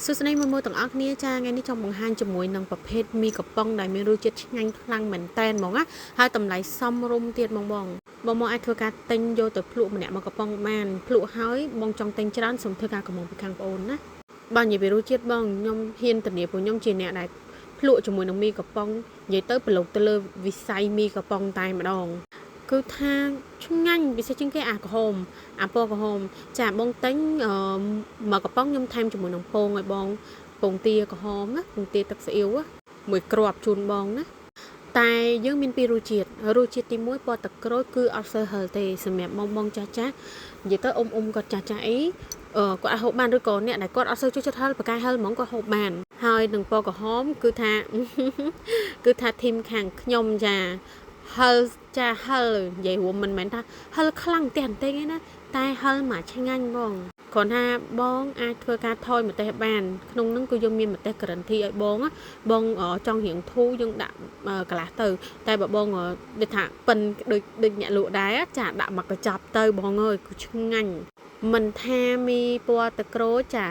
សួស្តីមួយមួយទាំងអស់គ្នាចាថ្ងៃនេះចង់បង្ហាញជាមួយនឹងប្រភេទមីកំប៉ុងដែលមានរសជាតិឆ្ងាញ់ខ្លាំងមែនតែនហ្មងណាហើយតម្លៃសមរម្យទៀតហ្មងបងបងមកអាចធ្វើការទិញយកទៅភ្លក់ម្នាក់មកកំប៉ុងបានភ្លក់ហើយបងចង់ទិញច្រើនសូមធ្វើការកម្មង់ពីខាងប្អូនណាបាទនិយាយពីរសជាតិបងខ្ញុំហ៊ានធានាព្រោះខ្ញុំជាអ្នកដែលភ្លក់ជាមួយនឹងមីកំប៉ុងនិយាយទៅប្រឡូកទៅលើវិស័យមីកំប៉ុងតែម្ដងគឺថាឆ្ងាញ់ពិសេសជាងគេអាក្រហមអាពណ៌ក្រហមចាបងទិញអឺមកកំប៉ុងខ្ញុំថែមជាមួយនឹងពងឲ្យបងពងទាក្រហមណាពងទាទឹកស៊ីអ៊ីវមួយគ្រាប់ជូនបងណាតែយើងមានពីររសជាតិរសជាតិទី1ពណ៌ទឹកក្រូចគឺអត់សូវហឹរទេសម្រាប់បងបងចាស់ចាស់និយាយទៅអ៊ំអ៊ំគាត់ចាស់ចាស់អីអឺគាត់អាចហូបបានឬក៏អ្នកដែលគាត់អត់សូវចូលចិត្តហឹរប្រកែហឹរហ្មងគាត់ហូបបានហើយនឹងពណ៌ក្រហមគឺថា គឺថា team ខាងខ្ញុំចាហឹរចាហឹរនិយាយរួមមិនមែនថាហឹរខ្លាំងផ្ទះបន្តិចទេណាតែហឹរមកឆ្ងាញ់បងគ្រាន់ថាបងអាចធ្វើការថយម្ទេសបានក្នុងហ្នឹងគឺយើងមានម្ទេស guarantee ឲ្យបងបងចង់រៀងធូរយើងដាក់កន្លះទៅតែបើបងដូចថាប៉ិនដូចដូចអ្នកលក់ដែរចាដាក់មកកញ្ចប់ទៅបងអើយគឺឆ្ងាញ់មិនថាមីពណ៌ទឹកក្រូចចា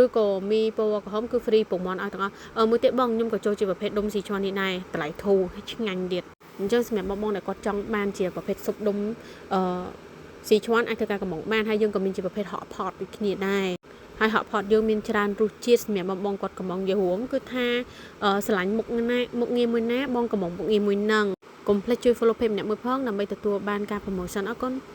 ឬក៏មីពណ៌ក្រហមគឺ free ពងមាន់ឲ្យទាំងអស់មួយទៀតបងខ្ញុំក៏ចូលជាប្រភេទដុំស៊ីឈွန်នេះដែរតម្លៃធូរឆ្ងាញ់ទៀតអញ្ចឹងសម្រាប់បងបងដែលគាត់ចង់បានជាប្រភេទស៊ុបដុំអឺស៊ីឈွန်អាចធ្វើការកម្មង់បានហើយយើងក៏មានជាប្រភេទហក់ផតដូចគ្នាដែរហើយហក់ផតយើងមានច្រើនរសជាតិសម្រាប់បងបងគាត់កម្មង់យរួមគឺថាស្រឡាញ់មុខណាមុខងារមួយណាបងកម្មង់មុខងារមួយហ្នឹងកុំភ្លេចជួយ follow page ម្នាក់មួយផងដើម្បីទទួលបានការ promotion អរគុណ។